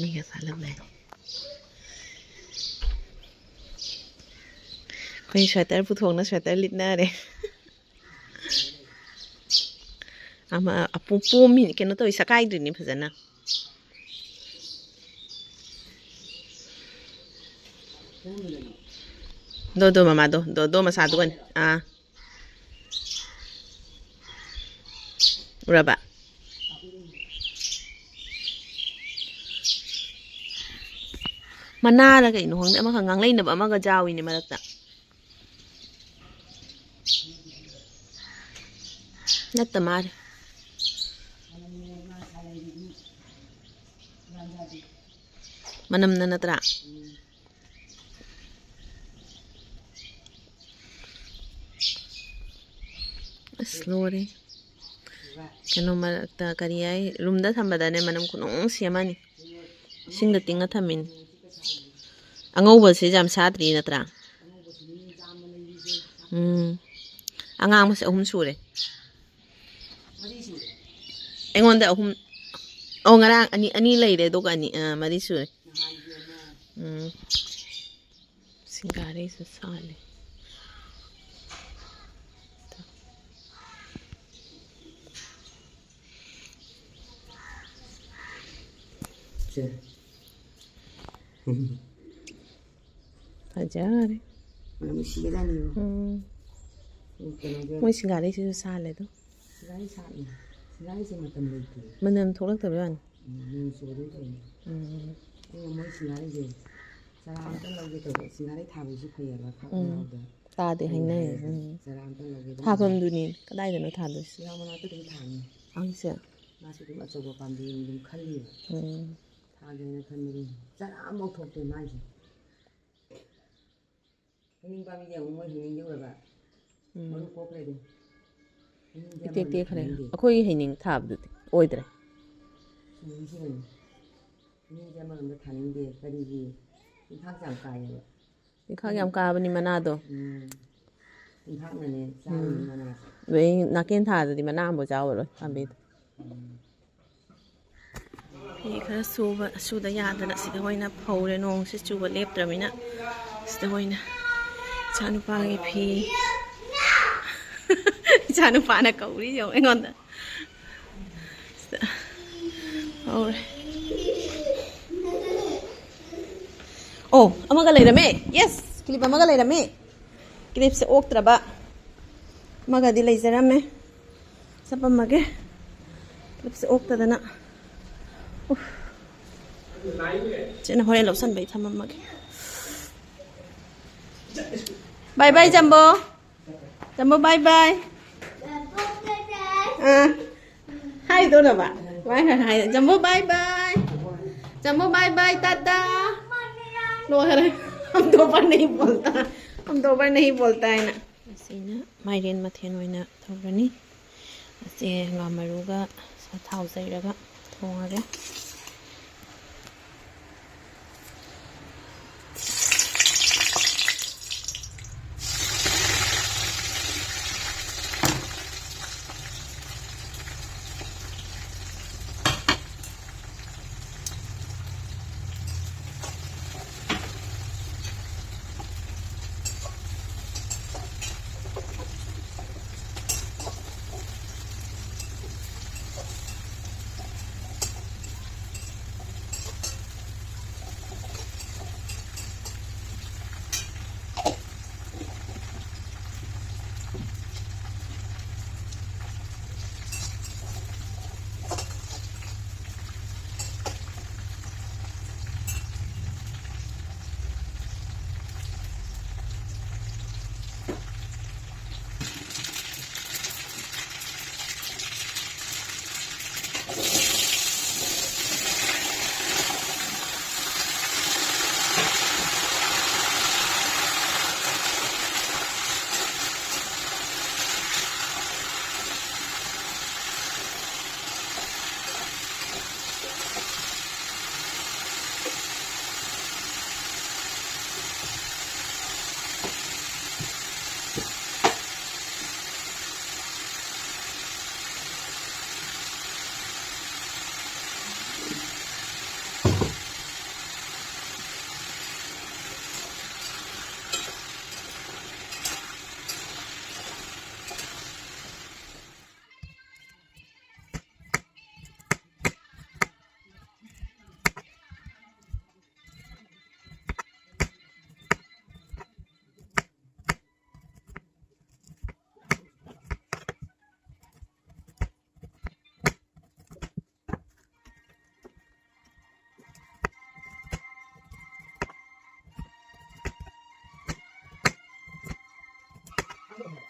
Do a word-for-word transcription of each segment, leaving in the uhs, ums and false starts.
ꯃꯤꯒ ꯆꯥꯜꯂꯝꯃꯦ꯫ ꯑꯩꯈꯣꯏ sweater ꯄꯨꯊꯣꯛꯅ sweater ꯂꯤꯠꯅꯔꯦ꯫ ꯑꯃ ꯑꯄꯨ ꯄꯣꯝꯃꯤ, ꯀꯩꯅꯣ ꯇꯧꯋꯤ, ꯁꯀꯥꯏꯗ꯭ꯔꯤꯅꯤ ꯐꯖꯅ꯫ ꯗꯣꯗꯣ ꯃꯃꯥꯗꯣ, ꯗꯣꯗꯣ ꯃꯆꯥꯗꯨꯒꯅꯤ꯫ ꯑꯥ꯫ ꯎꯔꯕ? ꯃꯅꯥꯔ ꯀꯩꯅꯣ ꯈꯪꯗꯦ, ꯑꯃꯈꯛ ꯉꯥꯡꯂꯩꯅꯕ ꯑꯃꯒ ꯌꯥꯎꯏꯅꯦ ꯃꯔꯛꯇ꯫ ꯅꯠꯇ ꯃꯥꯜꯂꯦ꯫ ꯃꯅꯝꯅ ꯅꯠꯇ꯭ꯔꯥ? ꯑꯁ, ꯂꯣꯏꯔꯦ꯫ ꯀꯩꯅꯣ ꯃꯔꯛꯇ ꯀꯔꯤ ꯍꯥꯏ, ꯔꯨꯝꯗ ꯊꯝꯕꯗꯅꯦ ꯃꯅꯝ ꯈꯨꯅꯨꯡꯁꯤ ꯑꯃꯅꯤ꯫ ꯏꯁꯤꯡꯗ ꯇꯤꯡꯉ ꯊꯝꯃꯤꯅꯤ꯫ ꯑꯉꯧꯕꯁꯦ ꯌꯥꯝ ꯁꯥꯠꯇ꯭ꯔꯤ ꯅꯠꯇ꯭ꯔꯥ? ꯎꯝ꯫ ꯑꯉꯥꯡꯕꯁꯦ ꯑꯍꯨꯝ ꯁꯨꯔꯦ꯫ ꯑꯩꯉꯣꯟꯗ ꯑꯍꯨꯝ꯫ ꯑꯧ, ꯉꯔꯥꯡ ꯑꯅꯤ, ꯑꯅꯤ ꯂꯩꯔꯦ, ꯑꯗꯨꯒ ꯑꯅꯤ, ꯑꯥ, ꯃꯔꯤ ꯁꯨꯔꯦ꯫ ꯎꯝ꯫ ꯁꯤꯡꯒꯥꯔꯩꯁꯨ ꯁꯥꯠꯂꯤ꯫ ꯁꯦ꯫ ꯐꯖꯔꯦ꯫ ꯃꯅꯝ ꯅꯨꯡꯁꯤꯒꯖꯥꯅꯤꯕꯣ꯫ ꯎꯝ꯫ ꯀꯩꯅꯣꯒ ꯃꯣꯏ ꯁꯤꯡꯒꯥꯔꯩꯁꯤꯁꯨ ꯁꯥꯠꯂꯦ ꯑꯗꯣ꯫ ꯁꯤꯡꯒꯥꯔꯩ ꯁꯥꯠꯂꯤ꯫ ꯁꯤꯡꯒꯥꯔꯩꯁꯦ ꯃꯇꯝ ꯂꯩꯇꯦ꯫ ꯃꯅꯝ ꯊꯣꯛꯂꯛꯇꯕꯩ ꯋꯥꯅꯤ꯫ ꯎꯝ, ꯅꯣꯡ ꯆꯨꯕꯗꯩ ꯇꯧꯔꯤꯅꯦ꯫ ꯎꯝ꯫ ꯑꯩꯅ ꯃꯣꯏ ꯁꯤꯡꯒꯥꯔꯩꯁꯦ ꯆꯔꯥ ꯑꯝꯇ ꯂꯧꯒꯦ ꯇꯧꯕ꯫ ꯁꯤꯡꯒꯥꯔꯩ ꯊꯥꯕꯁꯨ ꯐꯩꯌꯦꯕ, ꯈꯥꯛꯄ ꯎꯝ꯫ ꯌꯥꯎꯗ꯫ ꯇꯥꯗꯦ ꯐꯩ ꯍꯥꯏꯅꯩ꯫ ꯍꯥꯏꯌꯦꯕ꯫ ꯎꯝ꯫ ꯆꯔꯥ ꯑꯝꯇ ꯂꯧꯒꯦ ꯑꯗꯨꯝ ꯊꯥꯐꯝꯗꯨꯅꯤ꯫ ꯀꯗꯥꯏꯗꯅꯣ ꯊꯥꯗꯣꯏꯁꯦ? ꯁꯤꯡꯒꯥ ꯃꯅꯥꯛꯇ ꯑꯗꯨꯝ ꯊꯥꯅꯤ꯫ ꯍꯪꯁꯦ꯫ ꯃꯥꯁꯨ ꯑꯗꯨꯝ ꯑꯆꯧꯕ ꯄꯥꯝꯕꯤꯅꯤ ꯑꯗꯨꯝ ꯈꯜꯂꯤꯕ꯫ ꯎꯝ꯫ ꯊꯥꯒꯦꯅ ꯈꯟꯕꯗꯤ ꯆꯔꯥ ꯑꯃꯐꯥꯎ ꯊꯣꯛꯇꯦ ꯃꯥꯏꯁꯦ꯫ ꯍꯩꯅꯤꯡ ꯄꯥꯝꯕꯤꯗꯤ ꯑꯃꯨꯛ ꯃꯣꯏ ꯍꯩꯅꯤꯡꯗꯤ ꯑꯣꯏꯕ꯫ ꯎꯝ꯫ ꯃꯔꯨ ꯀꯣꯛꯈ꯭ꯔꯦ ꯑꯗꯨꯝ꯫ ꯍꯩꯅꯤꯡꯁꯦ ꯏꯇꯦꯛ ꯑꯃꯔꯣꯝꯗ ꯇꯦꯛꯈ꯭ꯔꯦ꯫ ꯊꯥꯅꯤꯡꯗꯦ꯫ ꯑꯩꯈꯣꯏꯒꯤ ꯍꯩꯅꯤꯡ ꯊꯥꯕꯗꯨꯗꯤ ꯑꯣꯏꯗ꯭ꯔꯦ꯫ ꯁꯤꯡꯕꯤꯁꯤꯅꯅꯦ꯫ ꯍꯩꯅꯤꯡꯁꯦ ꯑꯃꯔꯣꯝꯗ ꯊꯥꯅꯤꯡꯗꯦ꯫ ꯀꯔꯤꯒꯤ? ꯇꯤꯟꯈꯥꯛꯁꯦ ꯌꯥꯝ ꯀꯥꯏꯌꯦꯕ꯫ ꯇꯤꯟꯈꯥꯛ ꯌꯥꯝ ꯀꯥꯕꯅꯤ ꯃꯅꯥꯗꯣ꯫ ꯎꯝ꯫ ꯇꯤꯟꯈꯥꯛꯅꯅꯦ ꯆꯥꯔꯤꯅꯤ ꯎꯝ꯫ ꯃꯅꯥꯁꯦ꯫ ꯑꯗꯩ ꯅꯥꯀꯦꯟ ꯊꯥꯗꯗꯤ ꯃꯅꯥ ꯑꯃꯐꯥꯎ ꯆꯥꯎꯔꯔꯣꯏ ꯄꯥꯝꯕꯤꯗꯣ꯫ ꯎꯝ꯫ ꯐꯤ ꯈꯔ ꯁꯨꯕ, ꯁꯨꯗ ꯌꯥꯗꯅ ꯁꯤꯗ ꯑꯣꯏꯅ ꯐꯧꯔꯦ, ꯅꯣꯡꯁꯦ ꯆꯨꯕ ꯂꯦꯞꯇ꯭ꯔꯕꯅꯤꯅ꯫ ꯁꯤꯗ ꯑꯣꯏꯅ ꯏꯆꯥꯅꯨꯄꯥꯒꯤ ꯐꯤ, ꯏꯆꯥꯅꯨꯄꯥꯅ ꯀꯧꯔꯤ ꯌꯦꯡꯉꯣ ꯑꯩꯉꯣꯟꯗ꯫ ꯁꯤꯗ ꯐꯧꯔꯦ꯫ ꯑꯣ, ꯑꯃꯒ ꯂꯩꯔꯝꯃꯦ꯫ Yes, clip ꯑꯃꯒ ꯂꯩꯔꯝꯃꯦ꯫ Clipꯁꯦ ꯑꯣꯛꯇ꯭ꯔꯕ ꯑꯃꯒꯗꯤ ꯂꯩꯖꯔꯝꯃꯦ꯫ ꯆꯄꯝꯃꯒꯦ꯫ Clipꯁꯦ ꯑꯣꯛꯇꯗꯅ꯫ ꯎꯐ꯫ ꯆꯦꯅ ꯍꯣꯔꯦꯟ ꯂꯧꯁꯟꯕꯩ ꯊꯝꯃꯝꯃꯒꯦ꯫ Bye bye, ꯖꯝꯕꯣ꯫ ꯖꯝꯕꯣ, bye bye꯫ ꯑꯥ꯫ ꯍꯥꯏꯗꯣꯔꯕ? ꯍꯥꯏ, ꯍꯥꯏ, ꯍꯥꯏ꯫ ꯖꯝꯕꯣ, bye bye꯫ ꯖꯝꯕꯣ, bye bye, Tata. ꯂꯣꯏꯔꯦ꯫ हम दो बार नहीं बोलता, हम दो बार नहीं बोलता ꯍꯥꯏꯅ꯫ ꯑꯁꯤꯅ ꯃꯥꯏꯔꯦꯟ ꯃꯊꯦꯜ ꯑꯣꯏꯅ ꯇꯧꯔꯅꯤ꯫ ꯑꯁꯤ ꯍꯪꯒꯥꯝ ꯃꯔꯨꯒ ꯊꯥꯎ ꯆꯩꯔꯒ ꯊꯣꯡꯉꯒꯦ꯫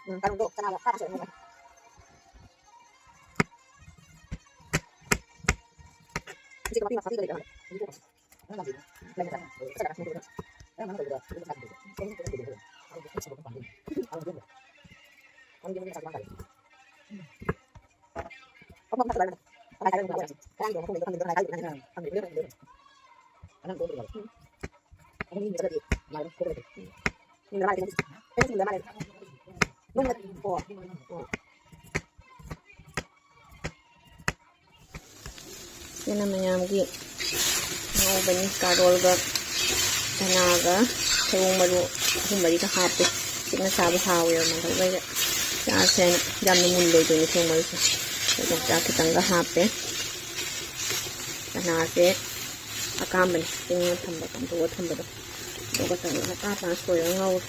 ꯎꯝ, ꯀꯥꯔꯣꯡꯗꯣ ꯆꯅꯥꯗꯣ ꯈꯔ ꯍꯥꯞꯆꯤꯜꯂꯣ꯫ ꯍꯧꯖꯤꯛ ꯃꯄꯤ ꯃꯄꯤꯒ ꯂꯩꯕ꯭ꯔꯥ? ꯁꯤꯅ ꯃꯌꯥꯝꯒꯤ ꯉꯧꯕꯅꯤ꯫ ꯀꯥꯔꯣꯜꯒ ꯆꯅꯥꯒ ꯁꯔꯣꯡ ꯃꯔꯨ ꯑꯍꯨꯝ ꯃꯔꯤꯒ ꯍꯥꯞꯄꯦ꯫ ꯄꯤꯛꯅ ꯆꯥꯕ ꯍꯥꯎꯋꯦꯕ ꯃꯪꯒꯜ ꯍꯣꯏꯒ ꯆꯥꯁꯦꯅ꯫ ꯌꯥꯝꯅ ꯃꯨꯜꯂꯣꯏꯗꯣꯏꯅꯤ ꯁꯔꯣꯡ ꯃꯔꯨꯁꯦ꯫ ꯑꯗꯨꯒ ꯆꯥꯛ ꯈꯤꯇꯪꯒ ꯍꯥꯞꯄꯦ꯫ ꯆꯅꯥꯁꯦ ꯑꯀꯥꯝꯕꯅꯤ꯫ ꯇꯤꯡꯉ ꯊꯝꯕ, ꯀꯥꯝꯊꯣꯛꯑ ꯊꯝꯕꯗꯣ꯫ ꯑꯗꯨꯒ ꯇꯧꯔꯒ ꯄꯥ ꯄꯥ ꯁꯣꯏꯔꯒ ꯉꯧꯔꯦ꯫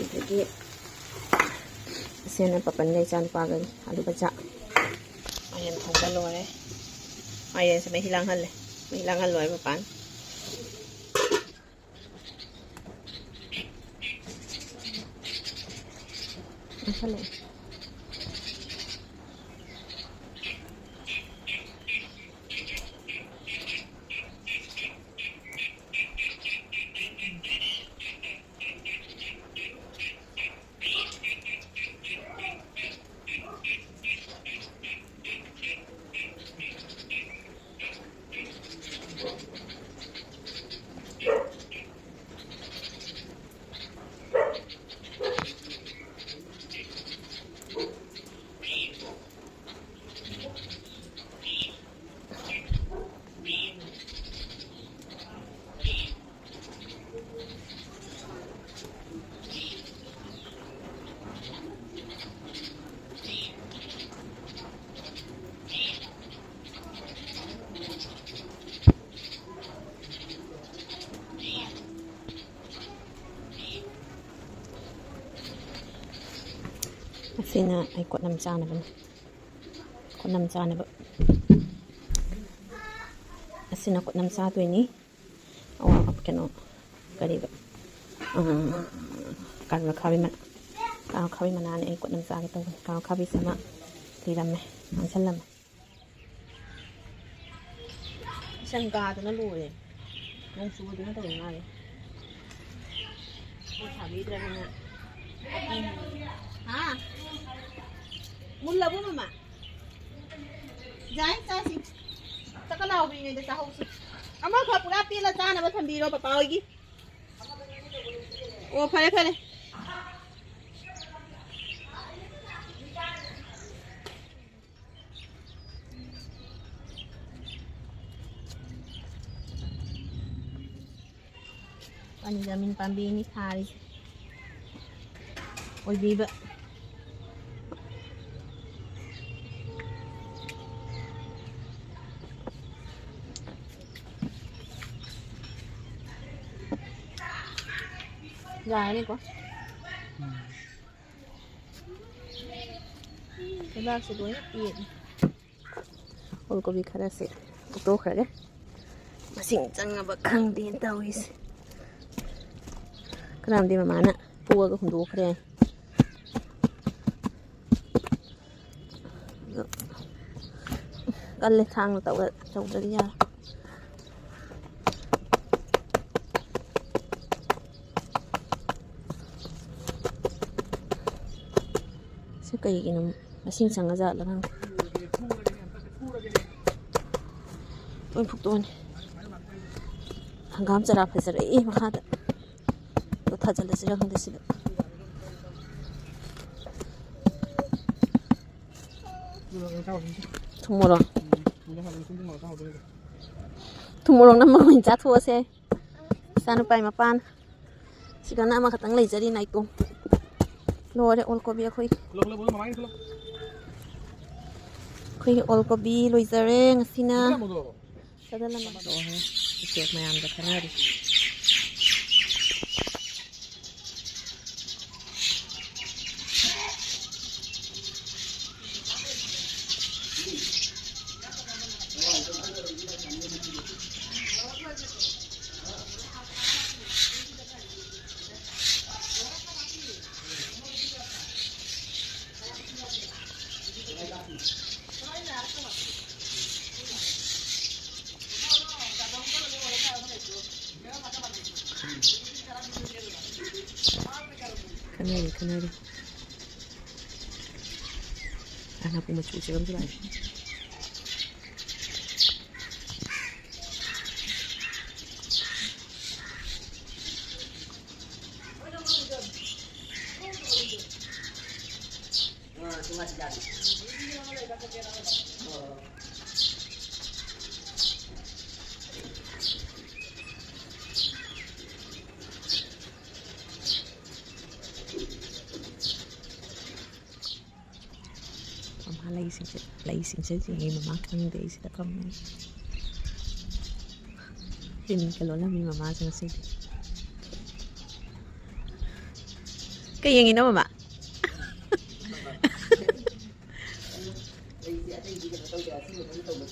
ꯑꯗꯒꯤ ꯏꯆꯦꯅ ꯄꯥꯄꯟꯒ ꯏꯆꯥꯅꯨꯄꯥꯒ ꯑꯂꯨ ꯕꯖꯥ꯫ ꯃꯥꯏꯔꯦꯟ ꯊꯣꯡꯕ ꯂꯣꯏꯔꯦ꯫ ꯃꯥꯏꯔꯦꯟꯁꯦ ꯃꯍꯤ ꯂꯥꯡꯍꯜꯂꯦ꯫ ꯃꯍꯤ ꯂꯥꯡꯍꯜꯂꯣ ꯍꯥꯏꯕ ꯃꯄꯥꯟ꯫ ꯂꯥꯡꯍꯜꯂꯛꯑꯦ꯫ ꯑꯁꯤꯅ ꯑꯩ ꯀꯣꯠꯅꯝ ꯆꯥꯅꯕꯅꯤ꯫ ꯀꯣꯠꯅꯝ ꯆꯥꯅꯕ꯫ ꯑꯁꯤꯅ ꯀꯣꯠꯅꯝ ꯆꯥꯗꯣꯏꯅꯤ꯫ ꯑꯋꯥ-, ꯀꯩꯅꯣ, ꯀꯔꯤꯕ? ꯎꯝ, ꯀꯥꯔꯣꯠ ꯑꯈꯥꯕꯤ ꯃꯅꯥ, ꯀꯥꯔꯣꯠ ꯑꯈꯥꯕꯤ ꯃꯅꯥꯅꯦ ꯑꯩ ꯀꯣꯠꯅ ꯆꯥꯒꯦ ꯇꯧꯕꯅꯦ꯫ ꯀꯥꯔꯣꯠ ꯑꯈꯥꯕꯤꯁꯤꯃ ꯂꯤꯔꯝꯃꯦ, ꯉꯥꯡꯁꯜꯂꯝꯃꯦ꯫ ꯏꯁꯪ ꯀꯥꯗꯅ ꯂꯣꯏꯔꯦ꯫ ꯅꯣꯡ ꯆꯨꯕꯗꯨꯅ ꯇꯧꯔꯤ ꯃꯥꯜꯂꯦ꯫ ꯄꯣꯠ ꯊꯥꯕꯤꯗ꯭ꯔꯕꯅꯤꯅ꯫ ꯍꯥ? ꯃꯨꯜꯂꯕꯣ ꯃꯃꯥ? ꯌꯥꯏ, ꯆꯥꯁꯤ꯫ ꯆꯀ ꯂꯥꯎꯕꯤꯉꯩꯗ ꯆꯥꯍꯧꯁꯤ꯫ ꯑꯃꯈꯛ ꯄꯨꯔꯥ ꯄꯦꯜꯂ ꯆꯥꯅꯕ ꯊꯝꯕꯤꯔꯣ ꯄꯄꯥ ꯍꯣꯏꯒꯤ꯫ ꯑꯣ, ꯐꯔꯦ, ꯐꯔꯦ꯫ ꯄꯥꯅꯤ ꯖꯃꯤꯟ ꯄꯥꯝꯕꯤꯅꯤ ꯊꯥꯔꯤꯁꯦ꯫ ꯑꯣꯏꯕꯤꯕ꯫ ꯌꯥꯔꯅꯤꯀꯣ? ꯂꯩꯕꯥꯛꯁꯦ ꯂꯣꯏꯅ ꯄꯦꯠꯂꯦ꯫ ꯑꯣꯜ ꯀꯣꯕꯤ ꯈꯔꯁꯦ ꯂꯧꯊꯣꯛꯈ꯭ꯔꯒꯦ꯫ ꯃꯁꯤꯡ ꯆꯪꯉꯕ ꯈꯪꯗꯦꯅ ꯇꯧꯔꯤꯁꯦ꯫ ꯈꯔ ꯑꯃꯗꯤ ꯃꯃꯥꯅ ꯄꯣꯛꯑꯒ ꯍꯨꯟꯗꯣꯛꯈ꯭ꯔꯦ꯫ ꯑꯗꯣ ꯀꯜꯂꯦ, ꯊꯥꯡꯅ ꯇꯧꯗ-, ꯇꯧꯗ꯭ꯔꯗꯤ ꯌꯥꯔꯣꯏ꯫ ꯁꯤ ꯀꯩꯒꯤꯅꯣ ꯃꯁꯤꯡ ꯆꯪꯉꯖꯥꯠꯂ ꯈꯪꯗꯦ꯫ ꯂꯣꯏ ꯐꯨꯛꯇꯣꯛꯑꯅꯤ꯫ ꯍꯪꯒꯥꯝ ꯆꯔꯥ ꯐꯖꯔꯛꯏ ꯃꯈꯥꯗ꯫ ꯑꯗꯣ ꯊꯥꯖꯤꯜꯂꯁꯤꯔ ꯈꯪꯗꯦ ꯁꯤꯗ꯫ ꯊꯨꯝ ꯃꯣꯔꯣꯛ꯫ ꯊꯨꯝ ꯃꯣꯔꯣꯛ ꯅꯝꯃꯒ ꯑꯣꯏꯅ ꯆꯥꯊꯣꯛꯑꯁꯦ꯫ ꯏꯆꯥꯅꯨꯄꯥꯒꯤ ꯃꯄꯥꯅ꯫ ꯁꯤꯗꯅ ꯑꯃꯈꯛꯇꯪ ꯂꯩꯖꯔꯤ, ꯅꯥꯏꯇꯣꯝ꯫ ꯂꯣꯏꯔꯦ ꯑꯣꯜ ꯀꯣꯕꯤ ꯑꯩꯈꯣꯏꯒꯤ꯫ ꯑꯩꯈꯣꯏꯒꯤ ꯑꯣꯜ ꯀꯣꯕꯤ ꯂꯣꯏꯖꯔꯦ ꯉꯁꯤꯅ꯫ ꯆꯥꯗꯜ ꯑꯃ꯫ ꯎꯆꯦꯛ ꯃꯌꯥꯝꯗ ꯈꯟꯅꯔꯤ꯫ ꯈꯟꯅꯔꯤ, ꯈꯟꯅꯔꯤ꯫ ꯑ, ꯅꯥꯄꯨ ꯃꯆꯨ ꯆꯦꯔꯪꯁꯨ ꯂꯥꯛꯑꯦ꯫ ꯃꯃꯥ ꯂꯩꯁꯤꯡꯁꯦ, ꯂꯩꯁꯤꯡꯁꯦ ꯌꯦꯡꯉꯤ ꯃꯃꯥ, ꯈꯪꯗꯦ ꯑꯩ ꯁꯤꯗ ꯐꯝꯃꯦ꯫ ꯇꯤꯟꯒ ꯂꯣꯜꯂꯝꯃꯤ ꯃꯃꯥꯁꯦ ꯉꯁꯤꯗꯤ꯫ ꯀꯩ ꯌꯦꯡꯉꯤꯅꯣ ꯃꯃꯥ?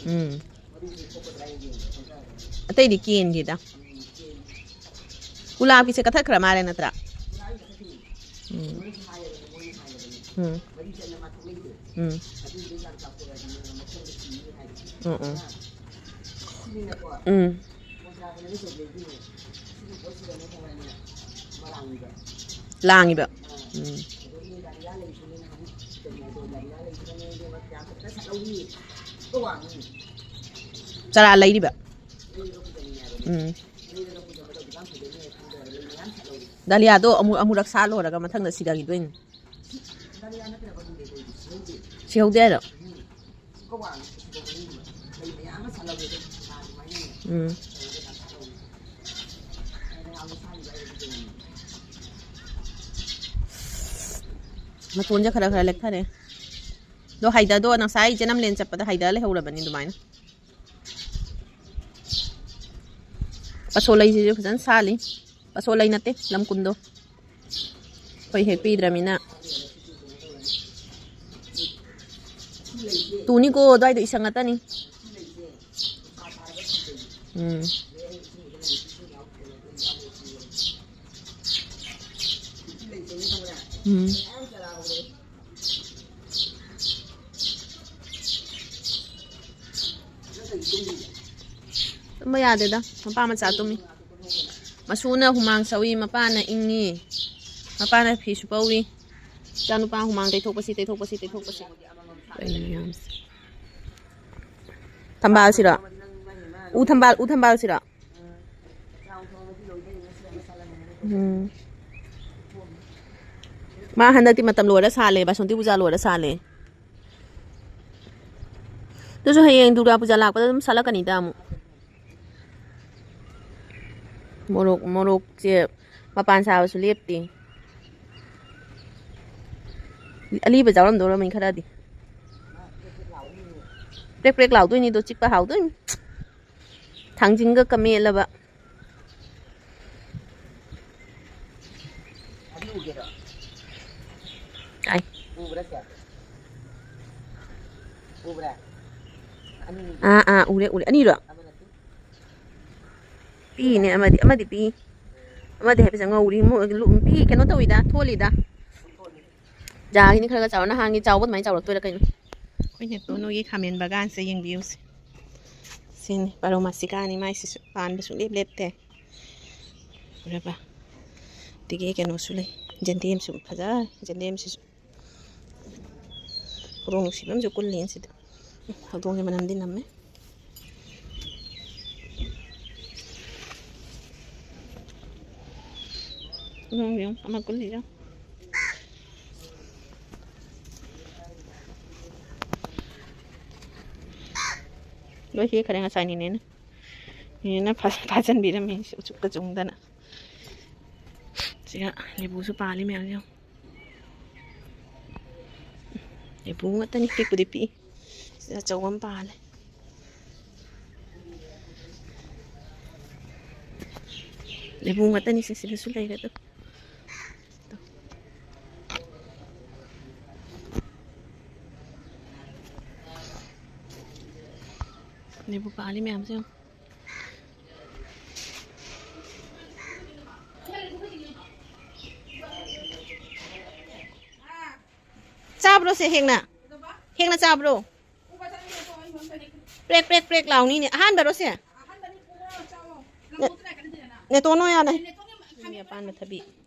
ꯎꯝ꯫ ꯑꯇꯩꯗꯤ ꯀꯦꯟꯒꯤꯗ꯫ ꯒꯨꯂꯥꯞꯀꯤꯁꯦ ꯀꯛꯊꯠꯈ꯭ꯔ ꯃꯥꯜꯂꯦ ꯅꯠꯇ꯭ꯔꯥ? ꯎꯝ꯫ ꯎꯝ꯫ ꯎꯝ꯫ ꯎꯝ, ꯎꯝ꯫ ꯎꯝ꯫ ꯂꯥꯡꯉꯤꯕ꯫ ꯎꯝ꯫ ꯆꯔꯥ ꯂꯩꯔꯤꯕ꯫ ꯎꯝ꯫ ꯗꯥꯂꯤꯌꯥꯗꯣ ꯑꯃꯨ-, ꯑꯃꯨꯔꯛ ꯁꯥꯠꯂꯣꯔꯒ ꯃꯊꯪꯗ ꯁꯤꯗꯈꯤꯗꯣꯏꯅꯤ꯫ ꯁꯤꯍꯧꯗꯦ ꯍꯥꯏꯔꯣ? ꯎꯝ꯫ ꯃꯇꯣꯟꯁꯦ ꯈꯔ ꯈꯔ ꯂꯦꯛꯊꯔꯦ꯫ ꯑꯗꯣ ꯍꯩꯗꯗꯣ ꯉꯁꯥꯏ ꯏꯆꯦ ꯅꯝꯂꯦꯟ ꯆꯠꯄꯗ ꯍꯩꯗ ꯂꯩꯍꯧꯔꯕꯅꯤ ꯑꯗꯨꯃꯥꯏꯅ꯫ ꯄꯁꯣ ꯂꯩꯁꯤꯁꯨ ꯐꯖꯅ ꯁꯥꯠꯂꯤ꯫ ꯄꯁꯣ ꯂꯩ ꯅꯠꯇꯦ, ꯂꯝꯀꯨꯝꯗꯣ꯫ ꯑꯩꯈꯣꯏ ꯍꯦꯛ ꯄꯤꯗ꯭ꯔꯃꯤꯅ꯫ ꯇꯨꯅꯤꯀꯣ, ꯑꯗꯨꯋꯥꯏꯗꯣ ꯏꯁꯪ ꯉꯥꯛꯇꯅꯤ꯫ ꯎꯝ꯫ ꯎꯝ꯫ ꯇꯨꯝꯕ ꯌꯥꯗꯦꯗ, ꯃꯄꯥ ꯃꯆꯥ ꯇꯨꯝꯃꯤ꯫ ꯃꯁꯨꯅ ꯍꯨꯃꯥꯡ ꯁꯧꯏ, ꯃꯄꯥꯅ ꯏꯪꯉꯤ꯫ ꯃꯄꯥꯅ ꯐꯤ ꯁꯨꯄꯧꯔꯤ꯫ ꯏꯆꯥꯅꯨꯄꯥ ꯍꯨꯃꯥꯡ ꯇꯩꯊꯣꯛꯄꯁꯤ, ꯇꯩꯊꯣꯛꯄꯁꯤ, ꯇꯩꯊꯣꯛꯄꯁꯤ꯫ ꯀꯩꯅꯣ ꯃꯌꯥꯝꯁꯦ? ꯊꯝꯕꯥꯜꯁꯤꯔꯣ? ꯎ ꯊꯝꯕꯥꯜ, ꯎ ꯊꯝꯕꯥꯜꯁꯤꯔꯣ? ꯎꯝ꯫ ꯃꯥ ꯍꯟꯗꯛꯇꯤ ꯃꯇꯝ ꯂꯣꯏꯔ ꯁꯥꯠꯂꯦ, ꯕꯥꯁꯟꯇꯤ ꯄꯨꯖꯥ ꯂꯣꯏꯔ ꯁꯥꯠꯂꯦ꯫ ꯑꯗꯨꯁꯨ ꯍꯌꯦꯡ ꯗꯨꯔꯒꯥ ꯄꯨꯖꯥ ꯂꯥꯛꯄꯗ ꯑꯗꯨꯝ ꯁꯥꯠꯂꯛꯀꯅꯤꯗ ꯑꯃꯨꯛ꯫ ꯃꯣꯔꯣꯛ, ꯃꯣꯔꯣꯛꯁꯦ ꯃꯄꯥꯟ ꯁꯥꯕꯁꯨ ꯂꯦꯞꯇꯦ꯫ ꯑꯂꯤꯕ ꯌꯥꯎꯔꯝꯗꯧꯔꯝꯃꯤ ꯈꯔꯗꯤ꯫ ꯄ꯭ꯔꯦꯛ ꯄ꯭ꯔꯦꯛ ꯂꯥꯎꯗꯣꯏꯅꯤꯗꯣ, ꯆꯤꯛꯄ ꯍꯥꯎꯗꯣꯏꯅꯤ꯫ ꯊꯥꯡꯖꯤꯡꯒ ꯀꯃꯦꯠꯂꯕ꯫ ꯑꯅꯤ ꯎꯒꯦꯔꯣ? ꯇꯥꯏ꯫ ꯎꯕ꯭ꯔꯥ ꯁꯦ? ꯎꯕ꯭ꯔꯥ? ꯑꯅꯤ ꯎꯕ꯭ꯔꯥ? ꯑꯥ, ꯑꯥ, ꯎꯔꯦ, ꯎꯔꯦ꯫ ꯑꯅꯤꯔꯣ? ꯑꯃꯅ ꯇꯨ꯫ ꯄꯤꯅꯦ ꯑꯃꯗꯤ, ꯑꯃꯗꯤ ꯄꯤ꯫ ꯑꯃꯗꯤ ꯍꯥꯏꯐꯦꯠ ꯉꯧꯔꯤ꯫ ꯃꯣꯏ ꯂꯨ-, ꯄꯤ, ꯀꯩꯅꯣ ꯇꯧꯋꯤꯗ, ꯊꯣꯜꯂꯤꯗ꯫ ꯖꯥꯒꯤꯅꯤ ꯈꯔ ꯈꯔ ꯆꯥꯎꯔ, ꯅꯍꯥꯟꯒꯤ ꯆꯥꯎꯕ ꯑꯗꯨꯃꯥꯏꯅ ꯆꯥꯎꯔꯛꯇꯣꯏꯔꯥ ꯀꯩꯅꯣ? ꯑꯩꯈꯣꯏ ꯅꯦꯇꯣꯟ ꯍꯣꯏꯒꯤ ꯈꯥꯃꯦꯟ ꯕꯒꯥꯟꯁꯦ ꯌꯦꯡꯕꯤꯌꯨꯁꯦ꯫ ꯁꯤꯅꯤ ꯄꯥꯔꯣꯃꯥꯁꯤꯀꯥꯅꯤ ꯃꯥꯏꯁꯤꯁꯨ ꯄꯥꯟꯕ ꯁꯨꯡꯂꯦꯞ ꯂꯦꯞꯇꯦ꯫ ꯎꯔꯕ? ꯑꯗꯒꯤ ꯀꯩꯅꯣꯁꯨ ꯂꯩ, ꯖꯦꯟꯗꯦꯝꯁꯨ ꯐꯖꯔꯦ, ꯖꯦꯟꯗꯦꯝꯁꯤꯁꯨ꯫ ꯍꯧꯗꯣꯡ ꯅꯨꯡꯁꯤꯕ ꯑꯃꯁꯨ ꯀꯨꯜꯂꯤ ꯁꯤꯗ꯫ ꯍꯧꯗꯣꯡꯒꯤ ꯃꯅꯝꯗꯤ ꯅꯝꯃꯦ꯫ ꯍꯧꯗꯣꯡ ꯌꯦꯡꯉꯨ, ꯑꯃ ꯀꯨꯜꯂꯤ ꯌꯦꯡꯉꯨ꯫ ꯂꯣꯏ ꯍꯦꯛꯈ꯭ꯔꯦ ꯉꯁꯥꯏ ꯅꯦꯅꯦꯅ꯫ ꯅꯦꯅꯦꯅ ꯐꯥ-, ꯐꯥꯖꯟꯕꯤꯔꯝꯃꯦ ꯎꯆꯨꯛꯀ ꯆꯨꯡꯗꯅ꯫ ꯁꯤꯒ ꯂꯦꯕꯨꯁꯨ ꯄꯥꯜꯂꯤ ꯃꯌꯥꯝꯁꯦ ꯌꯦꯡꯉꯨ꯫ ꯂꯦꯕꯨ ꯉꯥꯛꯇꯅꯤ, ꯄꯤꯛꯄꯨꯗꯤ ꯄꯤꯛꯏ꯫ ꯁꯤꯗ ꯑꯆꯧꯕ ꯑꯃ ꯄꯥꯜꯂꯦ꯫ ꯂꯦꯕꯨ ꯉꯥꯛꯇꯅꯤ ꯁꯤ, ꯁꯤꯗꯁꯨ ꯂꯩꯔꯦ ꯑꯗꯣ꯫ ꯂꯦꯕꯨ ꯄꯥꯜꯂꯤ ꯃꯌꯥꯝꯁꯦ ꯌꯦꯡꯉꯨ꯫ ꯆꯥꯕ꯭ꯔꯣ ꯁꯦ ꯍꯦꯛꯅ? ꯍꯦꯛꯅ ꯆꯥꯕ꯭ꯔꯣ? ꯄ꯭ꯔꯦꯛ, ꯄ꯭ꯔꯦꯛ, ꯄ꯭ꯔꯦꯛ ꯂꯥꯎꯅꯤꯅꯦ꯫ ꯑꯍꯥꯟꯕꯔꯣ ꯁꯦ? ꯅꯦ-, ꯅꯦꯇꯣꯟ ꯍꯣꯏ ꯍꯥꯟꯅ꯫ ꯃꯤ ꯑꯄꯥꯟꯕ ꯊꯕꯤ꯫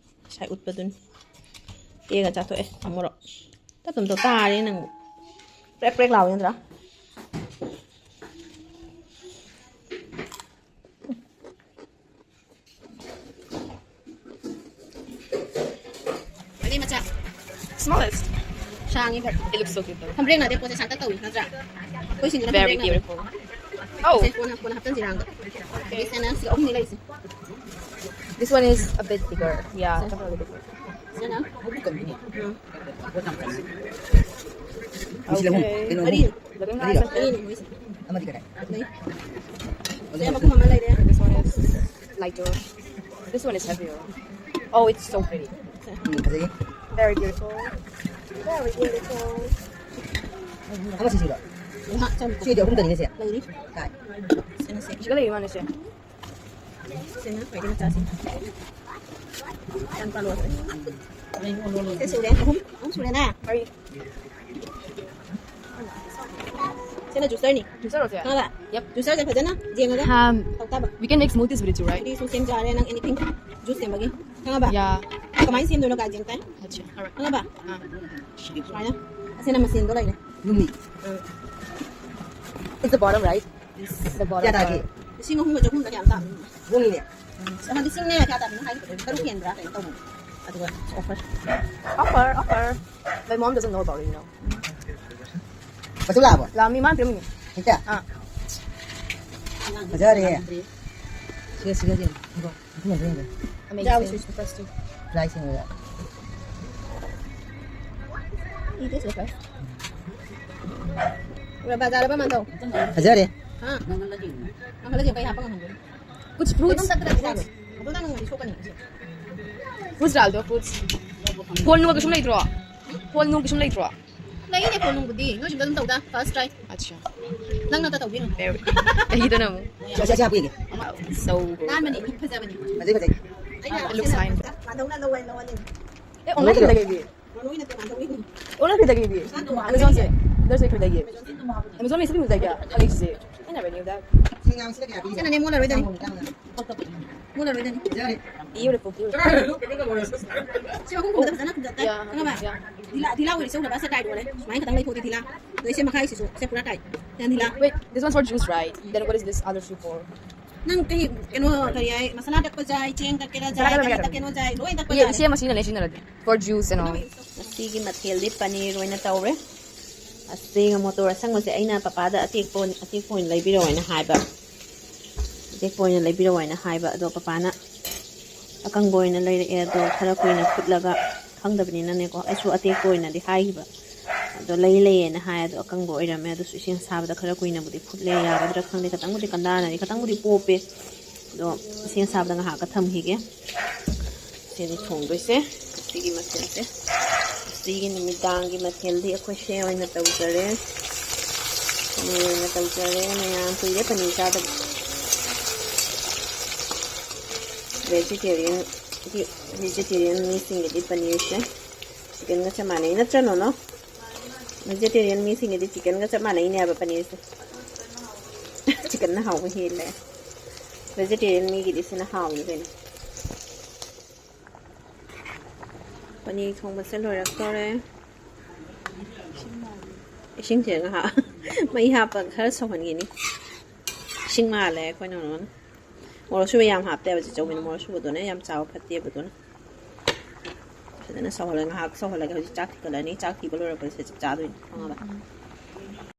ꯉꯁꯥꯏ ꯎꯠꯄꯗꯨꯅꯤ꯫ ꯀꯦꯛꯒ ꯆꯥꯊꯣꯛꯑꯦ꯫ ꯑꯃꯨꯔꯣ ꯇꯞ ꯇꯞ ꯇꯧ ꯇꯥꯔꯦ ꯅꯪ꯫ ꯄ꯭ꯔꯦꯛ ꯄ꯭ꯔꯦꯛ ꯂꯥꯎꯋꯦ ꯅꯠꯇ꯭ꯔꯥ? ꯑꯗꯩ ꯃꯆꯥ꯫ Smallest. ꯁꯥꯡꯉꯤ ꯈꯔ꯫ It looks so cute though. ꯐꯝꯕ꯭ꯔꯦꯛꯅꯗꯦ ꯄꯣꯠꯁꯦ ꯁꯥꯡꯇꯛ ꯇꯧꯏ ꯅꯠꯇ꯭ꯔꯥ? ꯑꯩꯈꯣꯏ ꯁꯤꯡꯁꯤꯅ very ꯐꯝꯕ꯭ꯔꯦꯛꯅꯗꯦ꯫ Beautiful. Oh. ꯁꯦ, ꯀꯣꯟꯅ, ꯀꯣꯟꯅ ꯍꯥꯞꯆꯤꯟꯁꯤꯔꯥ ꯑꯝꯇ꯫ ꯁꯦ, ꯁꯦ, ꯁꯤꯒ ꯑꯍꯨꯝꯅꯤ ꯂꯩꯔꯤꯁꯦ꯫ This one is a bit bigger. Yeah, definitely bigger. ꯁꯤꯅ? ꯎꯝ꯫ ꯃꯁꯤ ꯂꯧꯍꯨꯝ꯫ Okay. ꯀꯩꯅꯣ ꯑꯍꯨꯝ꯫ ꯃꯔꯤ꯫ ꯃꯔꯤꯔꯣ? ꯃꯔꯤꯅꯤ ꯃꯣꯏꯁꯦ꯫ ꯑꯃꯗꯤ ꯀꯗꯥꯏ? ꯂꯩ꯫ ꯁꯦ, ꯃꯈꯨꯝ ꯑꯃ ꯂꯩꯔꯦ꯫ This one is lighter. This one is heavier. Oh, it's so pretty. ꯎꯝ, ꯐꯖꯩꯌꯦ꯫ Very beautiful. Very beautiful. ꯑꯃ ꯁꯤꯁꯤꯔꯣ? ꯉꯥꯏꯍꯥꯛ ꯆꯪꯉꯛꯑꯣ꯫ ꯁꯤꯗꯤ ꯑꯍꯨꯝꯗꯅꯤꯅꯦ ꯁꯦ꯫ ꯂꯩꯔꯤ꯫ ꯀꯥꯏ? ꯁꯤꯅ ꯁꯦ꯫ ꯁꯤꯒ ꯂꯩꯔꯤ ꯃꯥꯅꯦ ꯁꯦ꯫ ꯁꯤꯅ ꯈ꯭ꯋꯥꯏꯗꯒꯤ ꯃꯆꯥꯁꯦ꯫ ꯌꯥꯝ ꯄꯥꯜꯂꯣ꯫ ꯁꯦ ꯁꯨꯔꯦ꯫ ꯑꯍꯨꯝ, ꯑꯍꯨꯝ ꯁꯨꯔꯦꯅ꯫ ꯃꯔꯤ꯫ ꯁꯤꯅ ꯖꯨꯁꯔꯅꯤ꯫ ꯖꯨꯁꯔ ꯑꯣꯏꯁꯦ? ꯈꯪꯉꯕ? Yep. ꯖꯨꯁꯔꯁꯦ ꯐꯖꯅ ꯌꯦꯡꯉꯒ ꯍꯥꯝ꯫ ꯇꯧ ꯇꯥꯕ꯫ We can make smoothies with it too, right? ꯍꯥꯏꯗꯤ ꯁꯨ ꯁꯦꯝꯖꯔꯦ ꯅꯪ anything ꯖꯨꯁ ꯁꯦꯝꯕꯒꯤ꯫ ꯈꯪꯉꯕ? Yeah. ꯀꯃꯥꯏꯅ ꯁꯦꯝꯗꯣꯏꯅꯣ guide ꯌꯦꯡꯉꯛꯀꯦ꯫ ꯑꯠꯆꯥ, alright. ꯈꯪꯉꯕ? ꯑꯥ꯫ ꯁꯨꯃꯥꯏꯅ꯫ ꯑꯁꯤꯅ ꯃꯆꯤꯟꯗꯣ ꯂꯩꯔꯦ꯫ ꯂꯨꯝꯃꯤ꯫ ꯎꯝ꯫ It's the bottom, right? Yes. The bottom ꯀꯌꯥ ꯇꯥꯒꯦ? Part. ꯂꯤꯁꯤꯡ ꯑꯍꯨꯝꯒ ꯆꯍꯨꯝꯗ ꯀꯌꯥꯝ ꯇꯥꯕꯅꯣ? ꯍꯣꯡꯉꯤꯅꯦ꯫ ꯑꯃ ꯂꯤꯁꯤꯡꯅꯦ ꯀꯌꯥ ꯇꯥꯕꯅꯣ ꯍꯥꯏꯒꯦ ꯇꯧꯕꯅꯦ꯫ ꯇꯔꯨꯛ ꯍꯦꯟꯕ꯭ꯔꯥ ꯀꯩꯅꯣ ꯇꯧꯕꯅꯦ꯫ ꯑꯗꯨꯒ offer꯫ Offer, offer. My mom doesn't know about it, you know. ꯃꯆꯨ ꯂꯥꯛꯑꯕꯣ? ꯂꯥꯛꯑꯝꯃꯤ, ꯃꯥꯅ ꯄꯤꯔꯝꯃꯤꯅꯦ꯫ ꯍꯦꯛꯇ? ꯑꯥ꯫ ꯐꯖꯔꯦ꯫ ꯁꯤꯒ, ꯁꯤꯒ ꯌꯦꯡꯉꯣ꯫ ꯃꯐꯝ ꯑꯝꯇ ꯌꯦꯡꯒꯦ꯫ Amazing. ꯌꯥꯎꯁꯤ꯫ First two. Price ꯌꯦꯡꯉꯒ꯫ ꯏ ꯇꯦꯁ ꯇꯧ꯫ ꯎꯔꯕ? ꯌꯥꯔꯕ ꯃꯥꯟꯗꯧ? ꯐꯖꯔꯦ꯫ ꯍꯥ? ꯅꯪ ꯈꯜꯂꯁꯤ ꯀꯩ ꯍꯥꯞꯄ ꯉꯝꯍꯟꯒꯦ? Kuch fruits. ꯑꯗꯨꯝ ꯇꯛꯇꯅ ꯆꯥꯔꯣ꯫ ꯑꯗꯨ ꯅꯪ ꯉꯝꯃꯗꯤ ꯁꯣꯛꯀꯅꯤ꯫ Fruits ꯗꯥꯜꯗꯣ, fruits. ꯐꯣꯟ ꯅꯨꯡ ꯀꯩꯁꯨꯝ ꯂꯩꯇ꯭ꯔꯣ? ꯐꯣꯟ ꯅꯨꯡ ꯀꯩꯁꯨꯝ ꯂꯩꯇ꯭ꯔꯣ? ꯂꯩꯅꯦ ꯐꯣꯟ ꯅꯨꯡꯕꯨꯗꯤ꯫ ꯅꯣꯏ ꯌꯨꯝꯗ ꯑꯗꯨꯝ ꯇꯧꯗ꯫ First try꯫ ꯑꯠꯆꯥ꯫ ꯅꯪ ꯅꯠꯇ ꯇꯧꯕꯤꯔꯨꯅꯨ꯫ Very. ꯑꯩꯗꯅ ꯑꯃꯨꯛ꯫ ꯁꯦ, ꯁꯦ, ꯁꯦ ꯍꯥꯞꯄꯤꯒꯦ꯫ So good. ꯅꯥꯟꯕꯅꯤ, ꯃꯤꯠ ꯐꯖꯕꯅꯤ꯫ ꯐꯖꯩ, ꯐꯖꯩ꯫ ꯑꯩꯅ It looks fine. ꯃꯥꯟꯗꯧꯅ ꯂꯧ-, ꯂꯧꯍꯟꯅꯤꯡꯉꯤ꯫ ꯑꯦ, online ꯗꯒꯤ ꯂꯩꯕꯤ? ꯃꯔꯨ ꯑꯣꯏꯅ ꯇꯣꯉꯥꯟ ꯇꯧꯕꯤꯒꯅꯤ꯫ Online ꯗꯒꯤ ꯂꯩꯕꯤ? ꯅꯪ ꯇꯣꯉꯥꯟ Amazon ꯁꯦ? ꯇꯣꯉꯥꯟ Amazon ꯁꯦ ꯀꯩ ꯂꯩꯒꯦ? Amazon ꯁꯦ ꯀꯩ ꯂꯩꯒꯦ? ꯑꯩ ꯁꯤꯁꯦ꯫ I never knew that. ꯁꯤ ꯑꯉꯥꯡꯁꯤꯅ ꯀꯌꯥ ꯄꯤꯔꯤꯅꯣ? ꯁꯤꯅꯅꯦ ꯃꯣꯟ ꯂꯣꯏꯗꯅꯤ꯫ ꯆꯥꯝꯃ, ꯆꯥꯝꯃ꯫ ꯃꯨꯜꯂꯔꯣꯏꯗꯅꯤ꯫ Beautiful, beautiful. ꯁꯤ ꯃꯈꯨꯝ ꯈꯨꯝꯕꯗ ꯐꯖꯅ ꯈꯨꯝꯖꯟ ꯇꯥꯏ꯫ Yeah, ꯈꯪꯉꯕ? Yeah. ꯙꯤꯂꯥ, ꯙꯤꯂꯥ ꯑꯣꯏꯔꯤꯁꯦ ꯎꯔꯕ? ꯁꯦ tight ꯑꯣꯏꯔꯦ꯫ ꯁꯨꯃꯥꯏꯅ ꯈꯤꯇꯪ ꯂꯩꯊꯣꯛꯑꯗꯤ ꯙꯤꯂꯥ꯫ ꯑꯗꯣ ꯁꯦ ꯃꯈꯥꯏꯁꯤꯁꯨ ꯁꯦ ꯄꯨꯔꯥ tight꯫ ꯌꯥꯝ ꯙꯤꯂꯥ꯫ Wait, this one's for juice, right? Then what is this other shoe for? ꯅꯪ ꯀꯩ, ꯀꯩꯅꯣ, ꯀꯔꯤ ꯍꯥꯏ, ꯃꯁꯥꯂꯥ ꯇꯛꯄ ꯌꯥꯏ, ꯆꯦꯡ ꯇꯛꯀꯦꯔꯥ ꯌꯥꯏ, ꯀꯔꯤ ꯇꯛꯀꯦꯅꯣ ꯌꯥꯏ, ꯂꯣꯏ ꯇꯛꯄ ꯌꯥꯏ꯫ ꯏꯆꯦ ꯑꯃ ꯁꯤꯖꯤꯟꯅꯔꯦ, ꯁꯤꯖꯤꯟꯅꯔꯗꯤ꯫ For juice and all. ꯉꯁꯤꯒꯤ ꯃꯊꯦꯜꯗꯤ ꯄꯅꯤꯔ ꯑꯣꯏꯅ ꯇꯧꯔꯦ꯫ ꯑꯁꯤꯒ ꯃꯣꯇꯣꯔ ꯑꯁꯪꯕꯁꯦ ꯑꯩꯅ ꯄꯄꯥꯗ ꯑꯇꯦꯛꯄ ꯑꯣꯏꯅ, ꯑꯇꯦꯛꯄ ꯑꯣꯏꯅ ꯂꯩꯕꯤꯔꯛꯑꯣ ꯍꯥꯏꯅ ꯍꯥꯏꯕ꯫ ꯑꯇꯦꯛꯄ ꯑꯣꯏꯅ ꯂꯩꯕꯤꯔꯛꯑꯣ ꯍꯥꯏꯅ ꯍꯥꯏꯕ, ꯑꯗꯣ ꯄꯄꯥꯅ ꯑꯀꯪꯕ ꯑꯣꯏꯅ ꯂꯩꯔꯛꯑꯦ꯫ ꯑꯗꯣ ꯈꯔ ꯀꯨꯏꯅ ꯐꯨꯠꯂꯒ, ꯈꯪꯗꯕꯅꯤꯅꯅꯦꯀꯣ, ꯑꯩꯁꯨ ꯑꯇꯦꯛꯄ ꯑꯣꯏꯅꯗꯤ ꯍꯥꯏꯈꯤꯕ꯫ ꯑꯗꯣ ꯂꯩ ꯂꯩꯌꯦꯅ ꯍꯥꯏ, ꯑꯗꯣ ꯑꯀꯪꯕ ꯑꯣꯏꯔꯝꯃꯦ꯫ ꯑꯗꯨꯁꯨ ꯏꯁꯤꯡ ꯑꯁꯥꯕꯗ ꯈꯔ ꯀꯨꯏꯅꯕꯨꯗꯤ ꯐꯨꯠꯂꯦ꯫ ꯌꯥꯒꯗ꯭ꯔꯥ ꯈꯪꯗꯦ, ꯈꯤꯇꯪꯕꯨꯗꯤ ꯀꯟꯗꯥꯅꯔꯤ, ꯈꯤꯇꯪꯕꯨꯗꯤ ꯄꯣꯞꯄꯦ꯫ ꯑꯗꯣ ꯏꯁꯤꯡ ꯑꯁꯥꯕꯗ ꯉꯥꯏꯍꯥꯛꯀ ꯊꯝꯈꯤꯒꯦ꯫ ꯁꯤꯅꯤ ꯊꯣꯡꯗꯣꯏꯁꯦ ꯉꯁꯤꯒꯤ ꯃꯊꯦꯜꯁꯦ꯫ ꯉꯁꯤꯒꯤ ꯅꯨꯃꯤꯗꯥꯡꯒꯤ ꯃꯊꯦꯜꯗꯤ ꯑꯩꯈꯣꯏ ꯁꯦ ꯑꯣꯏꯅ ꯇꯧꯖꯔꯦ꯫ ꯄꯅꯤꯔ ꯑꯣꯏꯅ ꯇꯧꯖꯔꯦ꯫ ꯃꯌꯥꯝ ꯀꯨꯏꯔꯦ ꯄꯅꯤꯔ ꯆꯥꯗꯕ꯫ Vegetarian, vegetarian ꯃꯤꯁꯤꯡꯒꯤꯗꯤ ꯄꯅꯤꯔꯁꯦ ꯆꯤꯀꯟꯒ ꯆꯞ ꯃꯥꯟꯅꯩ, ꯅꯠꯇ꯭ꯔ ꯅꯣꯅꯣ? Vegetarian ꯃꯤꯁꯤꯡꯒꯤꯗꯤ ꯆꯤꯀꯟꯒ ꯆꯞ ꯃꯥꯟꯅꯩꯅꯦꯕ ꯄꯅꯤꯔꯁꯦ꯫ ꯆꯤꯀꯟꯅ ꯍꯥꯎꯕ ꯍꯦꯜꯂꯦ꯫ Vegetarian ꯃꯤꯒꯤꯗꯤ ꯁꯤꯅ ꯍꯥꯎꯅꯤ ꯀꯩꯅꯣ꯫ ꯄꯅꯤꯔ ꯊꯣꯡꯕꯁꯦ ꯂꯣꯏꯔꯛꯇꯣꯔꯦ꯫ ꯏꯁꯤꯡꯁꯦ ꯉꯥꯏꯍꯥꯛ ꯃꯩ ꯍꯥꯞꯄꯒ ꯈꯔ ꯁꯧꯍꯟꯈꯤꯅꯤ꯫ ꯏꯁꯤꯡ ꯃꯥꯜꯂꯦ ꯑꯩꯈꯣꯏ ꯅꯣꯅꯣꯅ꯫ ꯃꯣꯔꯣꯛ ꯑꯁꯨꯕ ꯌꯥꯝ ꯍꯥꯞꯇꯦꯕ ꯆꯤꯆꯧꯕꯤꯅ, ꯃꯣꯔꯣꯛ ꯑꯁꯨꯕꯗꯨꯅ ꯌꯥꯝ ꯆꯥꯕ ꯐꯠꯇꯦꯕ ꯑꯗꯨꯅ꯫ ꯐꯖꯅ ꯁꯧꯍꯜꯂꯒ, ꯉꯥꯏꯍꯥꯛ ꯁꯧꯍꯜꯂꯒ ꯍꯧꯖꯤꯛ ꯆꯥꯛ ꯊꯤꯒꯠꯂꯅꯤ꯫ ꯆꯥꯛ ꯊꯤꯕ ꯂꯣꯏꯔꯛꯄꯗ ꯁꯤꯗ ꯆꯞ ꯆꯥꯗꯣꯏꯅꯤ, ꯈꯪꯉꯕ?